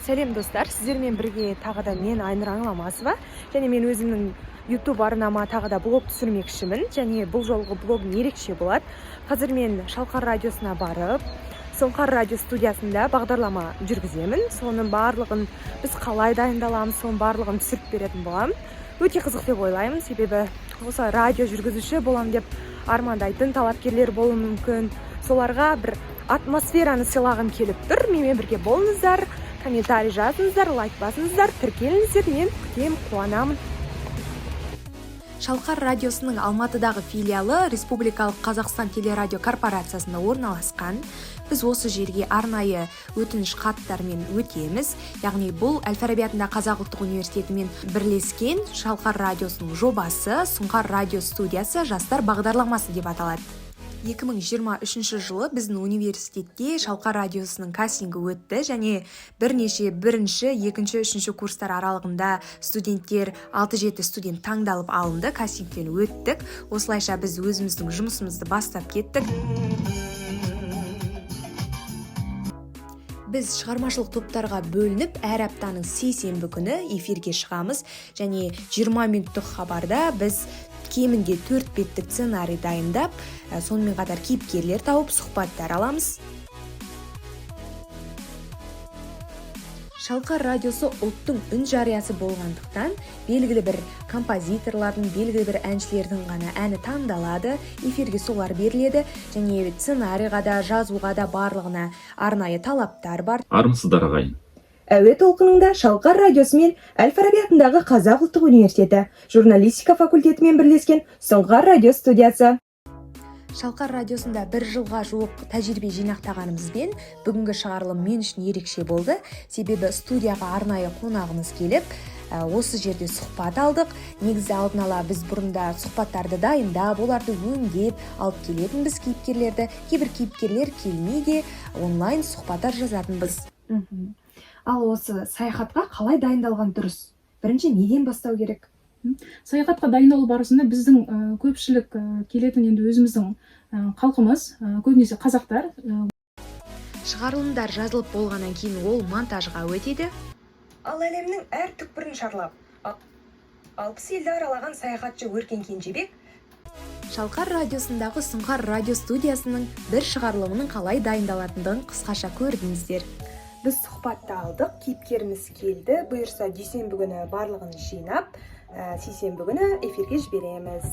Сәлем, достар! Сіздермен бірге тағы да мен, Айнұр Аңламасова, және мен өзімнің YouTube арнама тағы да блог түсірмекшімін. Және бұл жолғы блогым ерекше болады. Қазір мен Шалқар радиосына барып, Сұңқар радио студиясында бағдарлама жүргіземін. Соның барлығын, біз қалай дайындаламыз, соның барлығын түсіріп беретін боламын. Өте қызық деп ойлаймын, себебі осы радио жүргізуші боламын деп армандайтын талапкерлер болуы мүмкін. Соларға бір атмосфераны сыйлағым келіп тұр. Менімен бірге болыңыздар, комментарий жазыңыздар, лайк басыңыздар, тіркеліңіздер. Мен күтемін, қуанамын. Шалқар радиосының Алматыдағы филиалы Республикалық Қазақстан телерадио корпорациясында орналасқан. Біз осы жерге арнайы өтініш хаттармен өтеміз, яғни бұл Әл-Фараби атындағы Қазақ ұлттық университетімен бірлескен Шалқар радиосының жобасы «Сұңқар радио студиясы» жастар бағдарламасы деп аталады. 2023 жылы біздің университетте Шалқар радиосының кастингі өтті және бірнеше бірінші, екінші, үшінші курстар аралығында студенттер, 6-7 студент таңдалып алынды, кастингтен өттік. Осылайша біз өзіміздің жұмысымызды бастап кеттік. Біз шығармашылық топтарға бөлініп, әр аптаның сейсенбі күні эфирге шығамыз және 20 минуттық хабарда біз кемінде 4 беттік сценарий дайындап, сонымен қатар кейіпкерлер тауып, сұхбаттар аламыз. Шалқар радиосы ұлттың үн жариясы болғандықтан, белгілі бір композиторлардың, белгілі бір әншілердің ғана әні таңдалады, эфирге солар беріледі және сценарийға да, жазуға да, барлығына арнайы талаптар бар. Армысыздар, ағайын! Әуе толқынында Шалқар радиосы мен Әл-Фараби атындағы Қазақ ұлттық университеті журналистика факультетімен бірлескен Сұңқар радио студиясы. Шалқар радиосында бір жылға жуық тәжірибе жинақтағанымызбен, бүгінгі шығарылым мен үшін ерекше болды, себебі студияға арнайы қонағымыз келіп, осы жерде сұхбат алдық. Негізі алдын ала біз бұрында сұхбаттарды дайындап, оларды өңдеп алып келетінбіз кейіпкерлерді. Кейбір кейіпкерлер келмей де, онлайн сұхбаттар жазатынбыз. Ал осы саяхатқа қалай дайындалған дұрыс? Бірінші неден бастау керек? Саяхатқа дайындалу барысында біздің көпшілік келетін енді өзіміздің халқымыз, көбінесе қазақтар. Шығарылымдар жазылып болғаннан кейін ол монтажға өтеді. Ал әлемнің әр түкпірін шарлап, 60 елді аралаған саяхатшы Өркен Кенжебек Шалқар радиосындағы Сұңқар радио студиясының бір шығарылымының қалай дайындалатындығын қысқаша көрдіңіздер. Біз сұхбатты алдық, кейіпкеріміз келді. Бұйырса, дүйсенбі күні барлығын жинап, сейсенбі күні эфирге жібереміз.